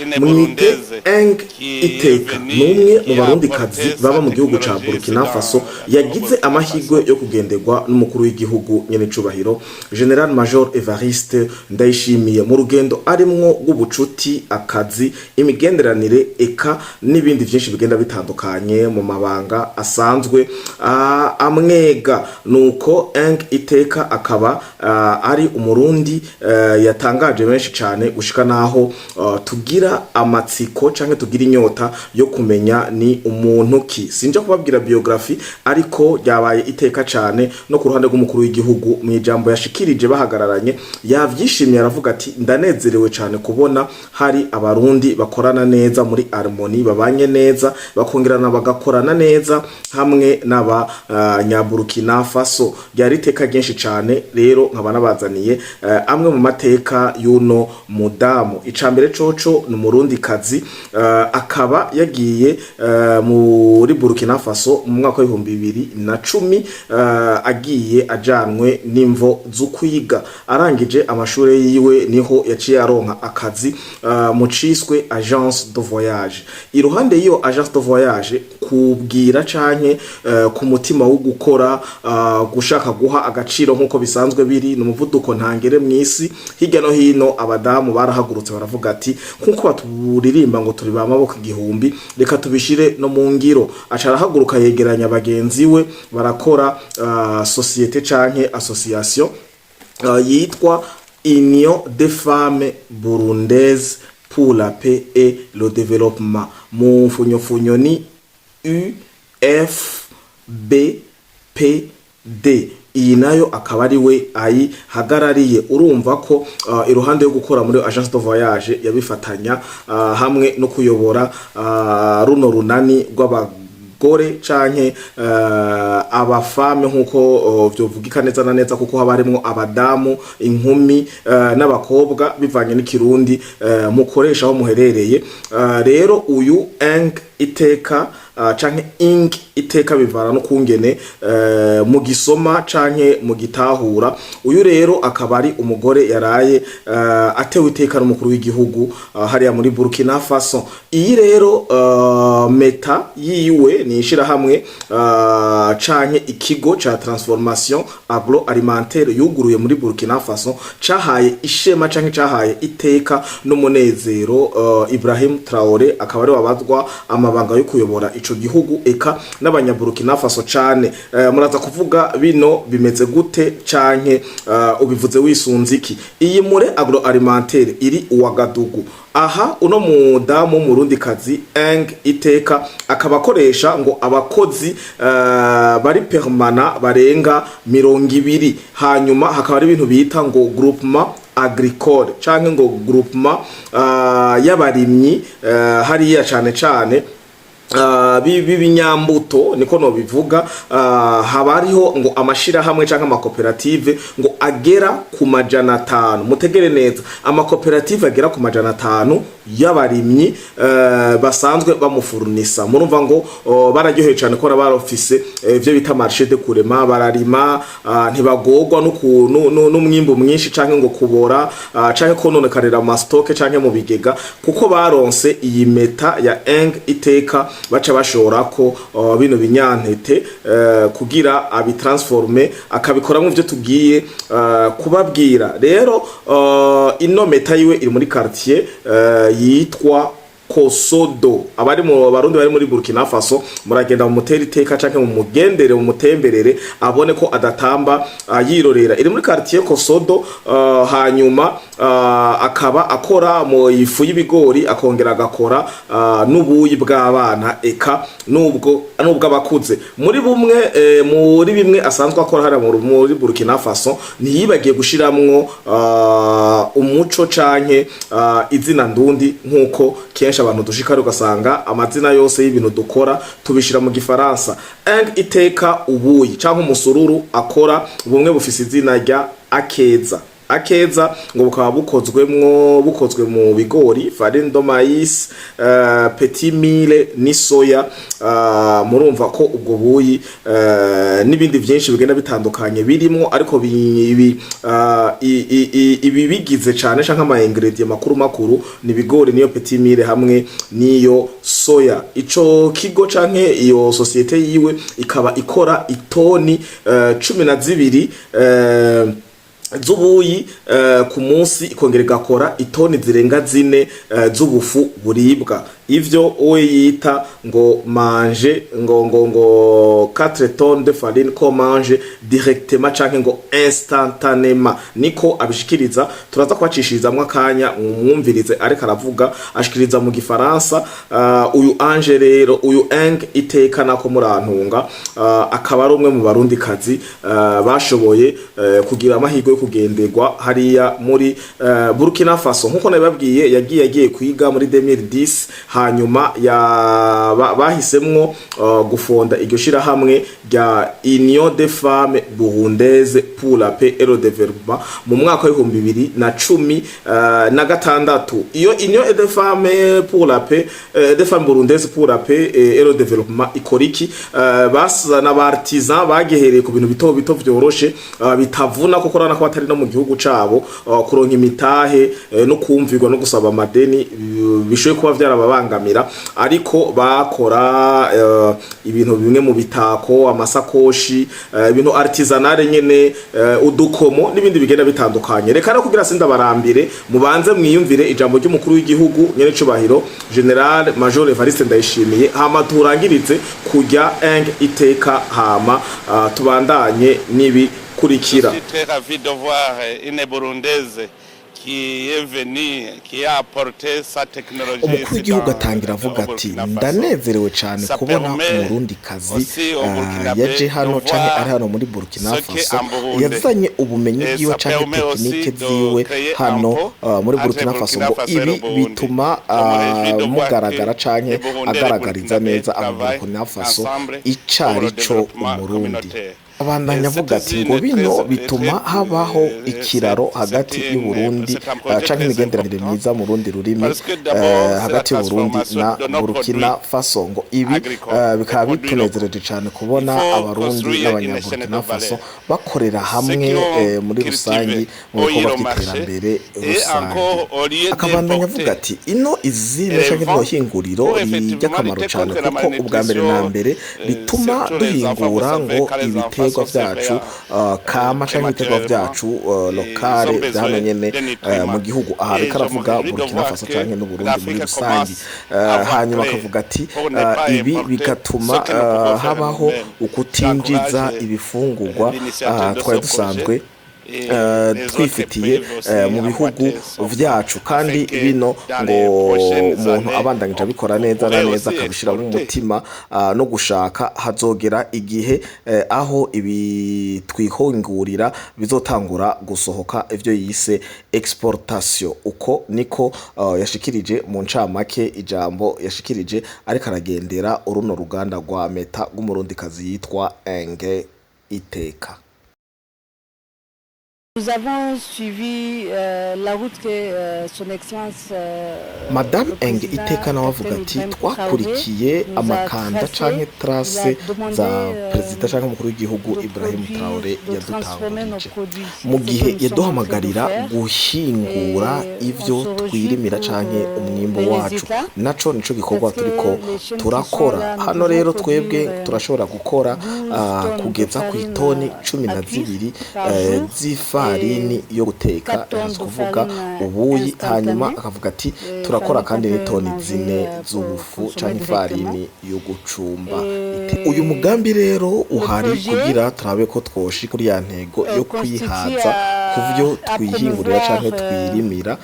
Une Mwite Burundaise Eng qui est Iteka venue, ni umwe mu qui a barundikazi apporté baba sa mu gihugu ca technologie Burkina dans Faso au yagize Burkina amahirwe Faso. yo kugenderwa n'umukuru w'igihugu nyenecubahiro General Major Evariste Ndayishimiye mu rugendo arimwo rw'ubucuti, akazi, imigenderanire eka n'ibindi vyinshi bigenda bitandukanye mu mabanga asanzwe amwega. Nuko Eng Iteka akaba ari umurundi yatangaje benshi cane gushika naho tugira amatsiko canke tugira inyota yo kumenya ni umuntu ki. Sinja kubabwira biographie, ariko ryabaye iteka cane no ku ruhande rw'umukuru w'igihugu. Mu ijambo yashikirije bahagararanye yavyishimiye, aravuga ati: "Ndanezerewe cane kubona hari abarundi bakorana neza muri harmonie, babanye neza, bakongerana bagakorana neza hamwe n'aba Nyaburukina Faso." Ryari iteka ryinshi cane. Rero nkaba nabazaniye amwe mu mateka y'uno mudamu. Icambere coco ni umurundi kazi, akaba yagiye muri Burkina Faso mu mwaka wa 2010, agiye ajanwe n'imvo z'ukwiga. Arangije amashure yiwe niho yaciye aronka akazi mu ciswe agence de voyage. Iruhande y'iyo agence de voyage, kubwira canke ku mutima wo gukora, gushaka guha agaciro nk'uko bisanzwe biri ni umuvuduko ntangere mw'isi hirya no hino, abadamu barahagurutse baravuga ati: "Nk'uko baturirimba ngo turi ba maboko igihumbi, reka tubishire no mu ngiro." Aca arahaguruka yegeranya bagenzi we, barakora société canke association yitwa Union des femmes burundaises pour la paix et le développement, mu mfunyofunyo ni UFBPD. Iyi nayo akaba ari we ayihagarariye. Urumva ko iruhande yo gukora muri agence de voyage yabifatanya hamwe no kuyobora runo runani rw'abagore canke abafame, nkuko vyovugika neza na neza, kuko haba harimwo abadamu, inkumi n'abakobwa, bivanye n'ikirundi mukoresha aho muherereye. Rero uyu Eng Iteka canke Ing Iteka, bivana no kungene mu gisoma canke mu gitahura. Uyu rero akaba ari umugore yaraye atewe iteka n'umukuru w'igihugu hariya muri Burkina Faso. Iyi rero meta yiwe ni ishirahamwe canke ikigo ca transformation agroalimentaire yuguruye muri Burkina Faso, cahaye ishema canke cahaye iteka n'umunezero Ibrahim Traore, akaba ari wabazwa amabanga yo kuyobora ico gihugu, eka n'abanyaburukina Faso cane. Muraza kuvuga bino bimeze gute canke ubivuze wisunze iki? Iyi mure agroalimentaire iri Uwagadugu. Aha uno mudamu w'umurundi kazi Eng Iteka akaba akoresha ngo abakozi bari permanents barenga 20. Hanyuma hakaba hari ibintu bita ngo groupement agricole canke ngo groupement y'abarimyi hariya cane cane b'ibinyambuto, niko no bivuga. Haba hariho ngo amashirahamwe canke amakoperative ngo agera ku 500. Mutegere neza, amakoperative agera ku 500 y'abarimyi basanzwe bamufurunisa. Murumva ngo bararyohewe cane ko barofise ivyo bita marché de kurema, bararima, ntibagorwa n'umwimbu mwinshi canke ngo kubora canke kononekarira mu ma stocks canke mu bigega, kuko baronse iyi meta ya Eng Iteka, baca bashora ko bino binyantete kugira abitransforme akabikoramo ivyo tugiye kubabwira. Rero ino meta yiwe iri muri quartier yitwa Kosodo. Abari mu Barundi bari muri Burkina Faso, muragenda mu mutera iteka canke mu mugendere, mu mutemberere, abone ko adatamba yirorera. Iri muri quartier Kosodo. Hanyuma akaba akora mu ifu y'ibigori, akongera agakora n'ubuyi bw'abana eka nubwo nubwo abakuze. Muri bumwe muri bimwe asanzwe akora hariya muri Burkina Faso, ntiyibagiye gushiramwo umuco canke izina ndundi, nkuko kenshi abantu dushika ugasanga amazina yose y'ibintu dukora tubishira mu gifaransa. Eng Iteka, ubuyi canke umusururu akora bumwe bufise izina rya Akeza. Akeza ngo bukaba bukozwemwo, bukozwe mu bigori, farine de maïs, petit mil n'isoya. Murumva ko ubwo buyi n'ibindi vyinshi bigenda bitandukanye birimwo, ariko ibi bigize cane canke ama ingrédients makuru makuru ni ibigori, niyo petit mil hamwe niyo soya. Ico kigo canke iyo société yiwe ikaba ikora itoni 12 z'ubuyi ku munsi, ikongera igakora itoni zirenga 4 z'ubufu buribwa, ivyo we yita ngo mange ngo 4 tonnes de farine qu'on mange directement canke ngo instantanément, niko abishikiriza. Turaza kubacishirizamwo akanya mwumvirize, ariko aravuga ashikiriza mu gifaransa. Uyu Ange rero, uyu Eng Iteka nako murantunga, akaba ari umwe mu barundi kazi bashoboye kugira amahirwe yo kugenderwa hariya muri Burkina Faso. Nkuko nabibabwiye, yagiye kwiga muri 2010, hanyuma ya bahisemwo gufonda iryo shirahamwe rya Union des Femmes Burundaises pour la Paix et le Développement mu mwaka w'2016. Iyo Union des Femmes pour la Paix, des Femmes Burundaises pour la Paix et le Développement ikora iki? Basana aba artisan bagihereye ku bintu bito bito vyoroshe, bitavuna, kuko urabona ko batari no mu gihugu cabo, kuronka imitahe no kumvirwa no gusaba amadeni bishoboye kuba vyarababangamira, ariko bakora ibintu bimwe mu bitako, amasakoshi, ibintu artisanale nyene, udukomo n'ibindi bigenda bitandukanye. Reka no kugira sindabarambire, mubanze mwiyumvire ijambo ry'umukuru w'igihugu nyene cubahiro Général Major Evariste Ndayishimiye, hama turangirize kujya Eng Iteka, hama tubandanye n'ibikurikira. Je suis très ravi de voir une Burundaise qui est venue, qui a apporté sa technologie. Umukuru w'igihugu atangira avuga ati: "Ndanezerewe cyane kubona umurundi kazi yaje hano canke ari hano muri Burkina Faso, yazanye ubumenyi bwiwe canke technique ziwe hano muri Burkina Faso." Ngo ibi bituma mugaragara canke agaragariza neza aba Burkina Faso icari co umurundi. Abandanya avuga ati ngo bino bituma habaho ikiraro hagati y'Uburundi canke imigenderanire myiza mu rundi rurimi hagati y'Uburundi na Burkina Faso. Ngo ibi bikaba bitunezereje cane kubona abarundi n'abanyaburkina Faso bakorera hamwe muri rusangi mu bikorwa by'iterambere rusange. Akabandanya avuga ati ino izina canke rino hinguriro ry'akamaro cane, kuko ubwa mbere na mbere bituma duhingura ngo ibiterwa vyacu kama canke ibiterwa vyacu locales vya hano nyene mu gihugu. Aha ariko aravuga Burkina Faso canke n'Uburundi muri rusangi. Hanyuma akavuga ati ibi bigatuma habaho ukutinjiza ibifungurwa twari dusanzwe twifitiye mu bihugu vyacu. Kandi bino ngo umuntu abandanyije abikora neza na neza, akabishiramo umutima no gushaka, hazogera igihe aho ibi twihingurira bizotangura gusohoka, ivyo yise exportation. Uko niko yashikirije mu ncamake ijambo yashikirije ariko aragendera uruno ruganda rwa Meta rw'umurundikazi yitwa Enge Iteka. Nous avons suivi la route que son Excellence Madame le Enge président Iteka nawe avuga Capitaine ati Ibrahim twakurikiye Traoré nous a amakanda tracé, canke trace nous a demandé, za perezida canke umukuru w'igihugu de Ibrahim produire, Traoré de transformer nos yadutangurije produits. mu C'est ce gihe que nous sommes en train de yaduhamagarira faire. guhingura Et ivyo on se réjouit twirimira pour, canke umwimbu les wacu. résultats. Naco nico gikorwa Parce que turiko les chaînes qui sont turakora là, nous hano. devons Rero twebwe produire, turashobora gukora 12 tonnes de kugeza ku farine itoni cumi à na cuire zibiri par jour z'ifarini et yo guteka, 4 tonnes de kuvuga farine ubuyi. Hanyuma instantanée. akavuga ati turakora Farine kandi qu'on peut n'itoni manger, 4 pour z'ubufu consommer canke directement. ifarini yo gucumba. Et Uyu mugambi rero le uhari projet kugira turabe ko twoshi kuri ya ntego yo constitue kwihaza ku vyo à twihingurira canke promouvoir twirimira,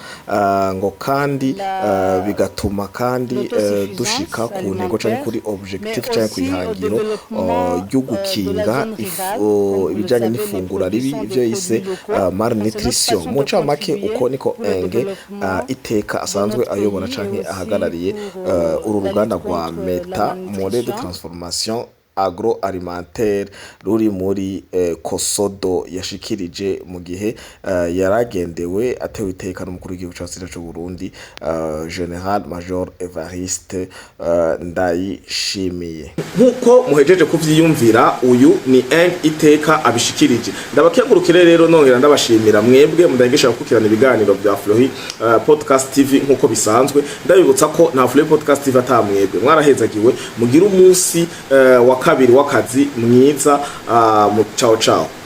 ngo kandi la bigatuma kandi l'autosuffisance dushika ku ntego canke alimentaire, kuri objectif mais canke aussi au kw'ihangiro développement ryo de la gukinga zone rurale. Comme vous le ibijanye savez, les n'ifungura ribi, productions de ivyo yise produits locaux, malnutrition. enfin, c'est notre façon Mu de ncamake contribuer uko niko pour le Enge développement Iteka de asanzwe notre ayobora pays et canke aussi ahagarariye pour uru la ruganda lutte rwa contre la Meta Mole de malnutrition. Transformation agroalimentaire ruri muri Kosodo, yashikirije mu gihe yaragendewe atewe iteka n'umukuru w'igihugu cacu c'u Burundi, Général Major Evariste Ndayishimiye. Nkuko muhejeje kuvyiyumvira, uyu ni Eng Iteka abishikirije. Ndabakengurukire rero, nongera ndabashimira mwebwe mudahengesha gukurikirana ibiganiro bya Flohi Podcast TV. Nkuko bisanzwe, ndabibutsa ko nta Flohi Podcast TV atamwebwe. Mwarahezagiwe, mugire umunsi wa kabiri w'akazi mwiza. Ciao ciao.